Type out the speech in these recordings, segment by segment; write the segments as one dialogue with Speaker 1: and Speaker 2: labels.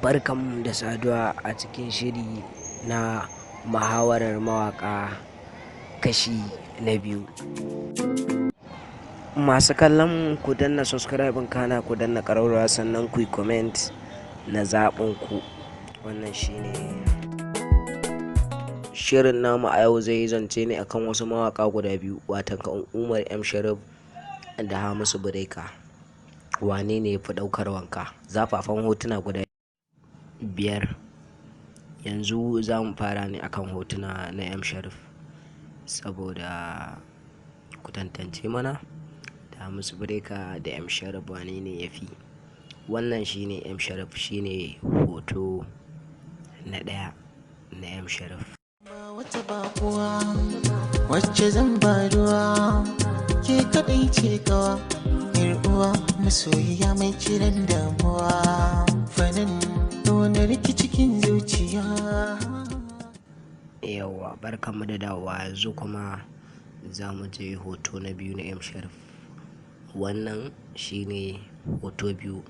Speaker 1: Barkanmu da saduwa a cikin shiri na muhawarar mawaƙa kashi na biyu. Masu kallon, ku danna subscribe, kana ku danna ƙararrawa, sannan ku yi comment na zaɓin ku. Wannan shine shirin namu a yau. Zai yi zance ne akan wasu mawaƙa guda biyu, watan kan Umar M Sharif da Hamisu Breaker. Wane ne ya fi ɗaukar wanka? Zafafan hotuna guda biyar. Yanzu za mu fara ne akan hotuna na M Sharif, saboda ku tantance mana da Hamisu Breaker da M Sharif, wane ne ya fi. Wannan shine M Sharif, shine hoto na ɗaya na M Sharif.
Speaker 2: Wata bakuwa wacce zan ba ruwa, ke kadai ce kawa, yar uwa, masoyiya mai kiran damuwa, fanin wani rikici cikin zuciya.
Speaker 1: Yauwa, barkanmu da dawowa. Yanzu kuma za mu je hoto na biyu na M Sharif. Wannan shine hoto biyu,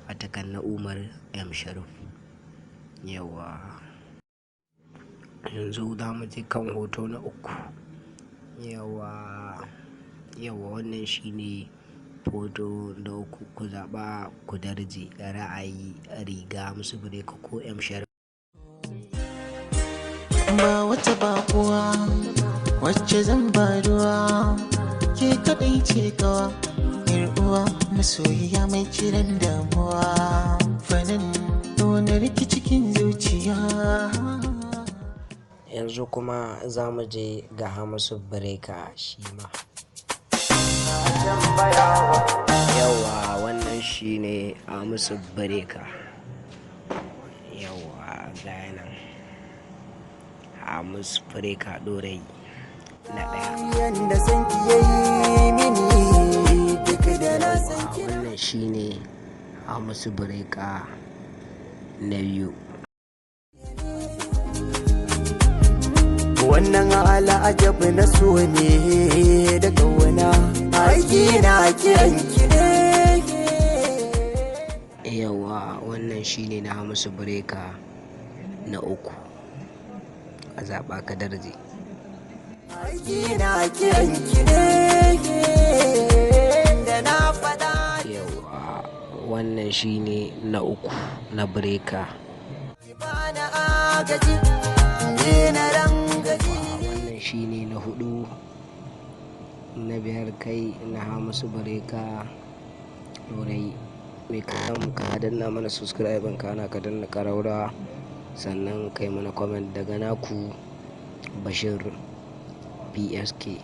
Speaker 1: watakan na Umar M Sharif. Yauwa, yanzu za mu je kan hoto na uku. Yauwa, yauwa, wannan shine hoto na uku. Ku zaɓa, ku darje ra'ayi riga, Hamisu Breaker ko M Sharif.
Speaker 2: Ba wata bakuwa wacce zan ba ruwa, ke kadai ce kawa, yar uwa, masoyiya mai kiran damuwa, fanin wani rikici cikin zuciya.
Speaker 1: Yanzu kuma za mu je ga Hamisu Breaker shi ma. Yauwa, wannan shine Hamisu Breaker. Yauwa, ga nan Hamisu Breaker ɗorayi na ɗaya.
Speaker 3: Yanda san ki yayi mini, duk da na san
Speaker 1: Yauwa, wannan shine Hamisu Breaker na biyu.
Speaker 3: Wannan al'ajabu na so ne da kauna, aiki na kiran ki ne.
Speaker 1: Yauwa, wannan shine na Hamisu Breaker na uku. A zaɓa ka darje.
Speaker 3: Aiki na kiran ki ne da na faɗa.
Speaker 1: Yauwa, wannan shine na uku na Breaker.
Speaker 3: Ki bani agaji ni na rangaji.
Speaker 1: Wannan shine na hudu, na biyar kai na Hamisu Breaker ɗorayi. Mai kallon, ka danna mana subscribe, kana ka danna ƙararrawa, sannan kai mana comment. Daga naku Bashir PSK.